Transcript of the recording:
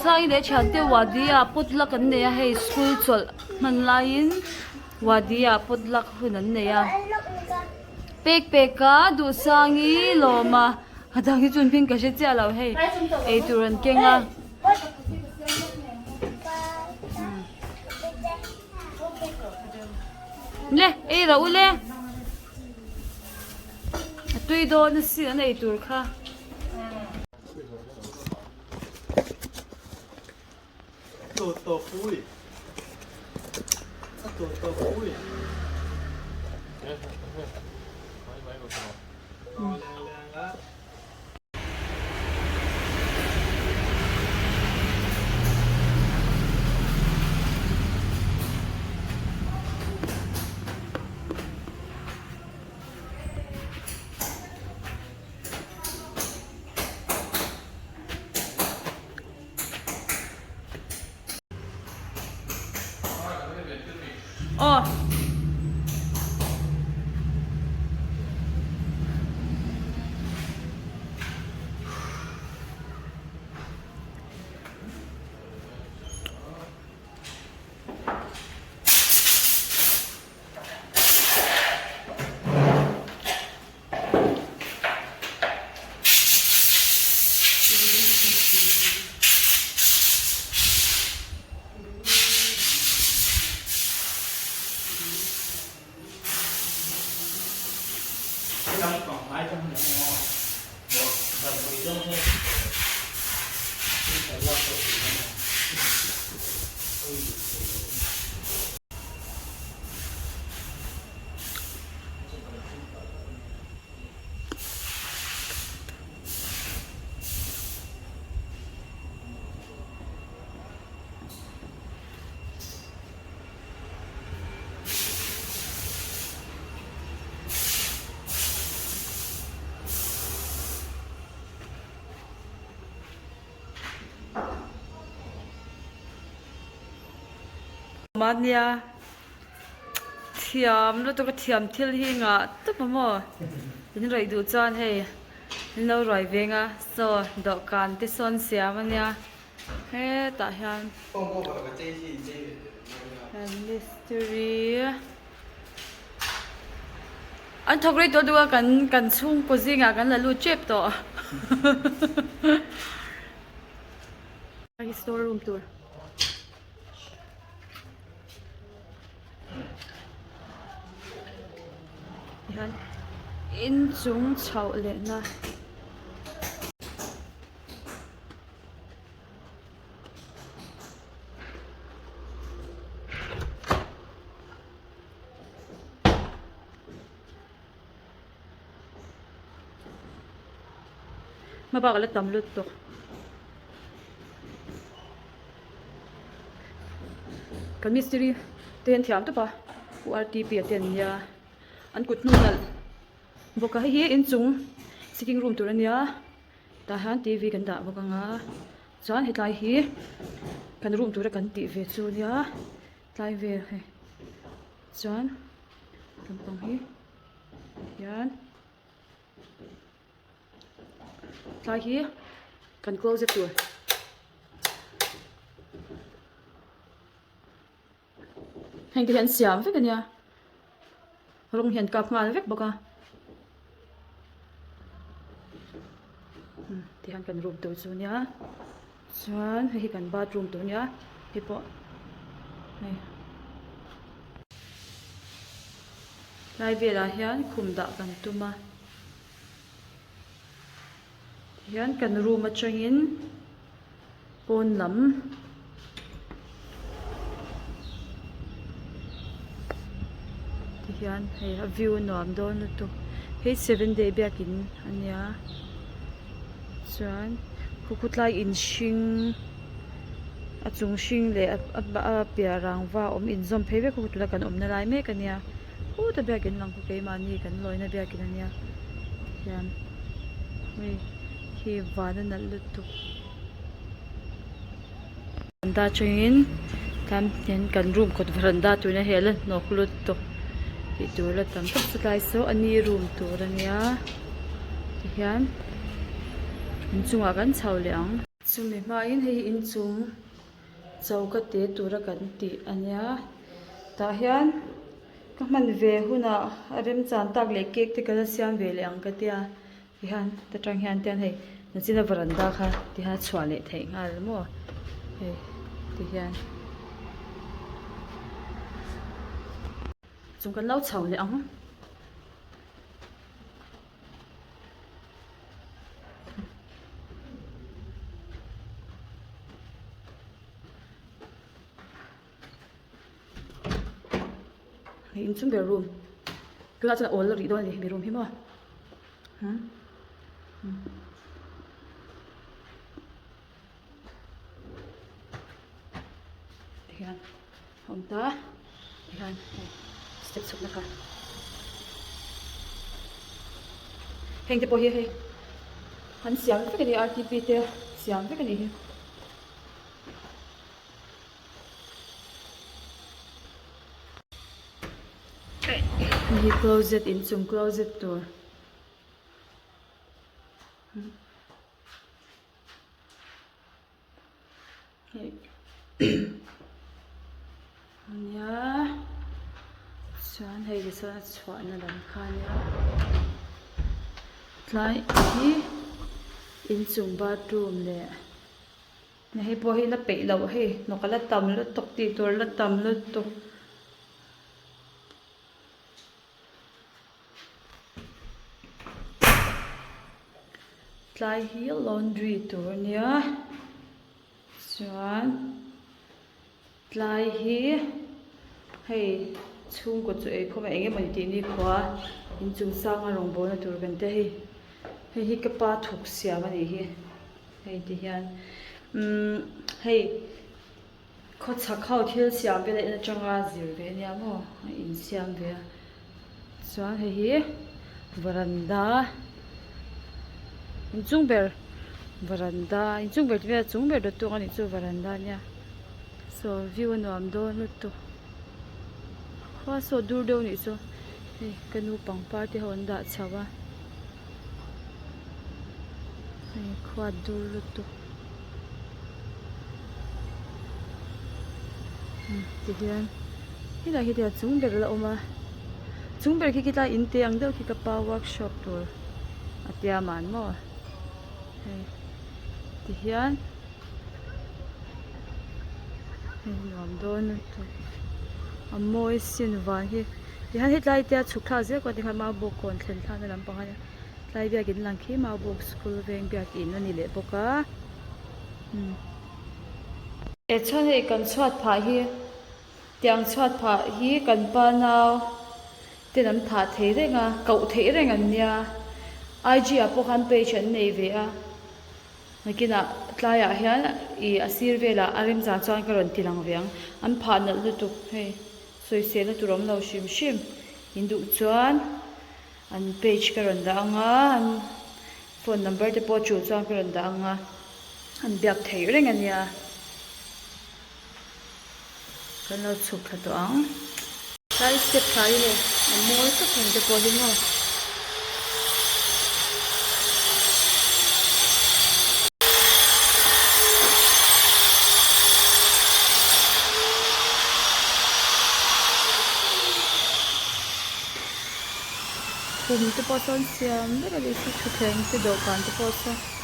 Sangi leh thiante wadi ah pot luck an nei a hei school chawlh hman laiin wadi ah pot luck hun an nei a pek pek a duhsangi lawm a a dang hi chu an hming ka hre chiah lo hei eitur an keng a. Le ei rawh u le a tui dawn asin an eitur kha. Aw. Mania thiam lutuk a thiam thil hi ngah tawp a maw in raih duh chuan hei in lo ruai veng a saw dawhkan te sawn siam a nia hetah hian mistiri an thawk rei tawh duh a kan kan chhungkaw zingah kan la lut tep tawh store room tur. Hian inchung chhoh lehna hmabak a la tam lutuk. Kan mistiri te hian thiam tawp a U R T P a te an nia an kut hnung nalh bawk a hei hi inchung sitting room tur a nia tah hian T V kan dah bawk ang a chuan hetlai hi kan room tura kan tih ve chu a nia tlai vel hei chuan lampang hi hian. Tlai hi kan closet tur heng te hi an siam vek ania rawng hi an kap nghal vek bawk a tihian kan room tur chu ania chuan hei hi kan bathroom tur ania hei pawh hei tlai velah hian khum dah kan tum a. Tihian kan room atangin pawn lam tihian hei a view nuam dawn lutuk hei seven day biakin a nia chuan khu khutlai in hring a chung hring leh a piah rangva awm inzawm phei vek a tuna kan awmna lai mek a nia. Khuta biakin lang khu keimahni kan lawina biakin a nia tihian hei khi van a nalh lutuk veranda atangin tan hian kan room kawt veranda tuna hei a la hnawk lutuk tih tur la tam tak chutlai saw a ni room tur a nia tihian inchungah kan chho leh ang. Chumi hmain hei hi inchung choka te tura kan tih a nia tah hian ka hman ve hunah a remchan tak leh cake te ka la siam ve leh ang ka tia tihian ta tang hian te hian hei nachina varanda kha tihian a chhuah leh theih nghal maw hei tihian. Chung kan lo chho leh ang. Hei inchung ber room tunah chuan a awl rih dawn a ni hemi room hi maw hmm tihian a awm ta tihian hei step chhukna kha heng te pawh hi hei an siam vek a ni R T P te siam vek a nih hi. Hei hi closet inchung closet tur. Hei ania chuan hei ti chuan a chhuahna lam kha ania tlai hi inchung bathroom leh hei pawh hi la peih loh hei hnawk a la tam lutuk tih tur la tam lutuk. Tlai hi laundry tur a nia chuan tlai hi hei chhungkaw chu eikhawm a eng emawni tih ni khua inchung sanga rawngbawlna tur kan tia hei hei hi ka pa thawk siam a nih hi hei ti hian umm hei. Khawchhak ho thil siam vel a en atanga zir ve ania maw a insiam ve a chuan hei hi varanda inchung ber varanda inchung ber tih vel a chung ber dawt tawk anih chu varanda ania saw view a nuam dawn lutuk khua saw dur deuh anih chu hei ka nu pangpar te ho an dah chho a hei khua dur lutuk. Tihian helai hi tia chung ber la awm a chung ber khi khilai in te ang deuh khi ka pa workshop tur a tia man maw hei tihian hei nuam dawn lutuk a mawi sin van hi tihian hetlai te a chhuk thlak zel kawt tikhan maubawk kawn thlen thlakna lampang a nia. Tlai biakin lang khi Maubawk school veng biakin a ni leh bawk a umm. E chuan hei kan chhuat phah hi tiang chhuat phah hi kan pa nau ten an phah thei reng a koh theih reng an nia IG ah pawh khan page an nei ve a nakinah tlaiah hian ih a sir velah a remchang chuan ka rawn ti lang ve ang an phah nalh lutuk hei sawiselna tur awm lo hrim hrim in duh chuan. An page ka rawn dah ang a, an phone number te pawh tul chuan ka rawn dah ang a, an biak theih reng a nia. Kan lo chhuk thla tawh ang. Tlai step thla hi hei a mawi tak ang te pawh hi maw. Khum te pawh sawn siam vek a ni si thutthleng te dawhkan te pawh sawn.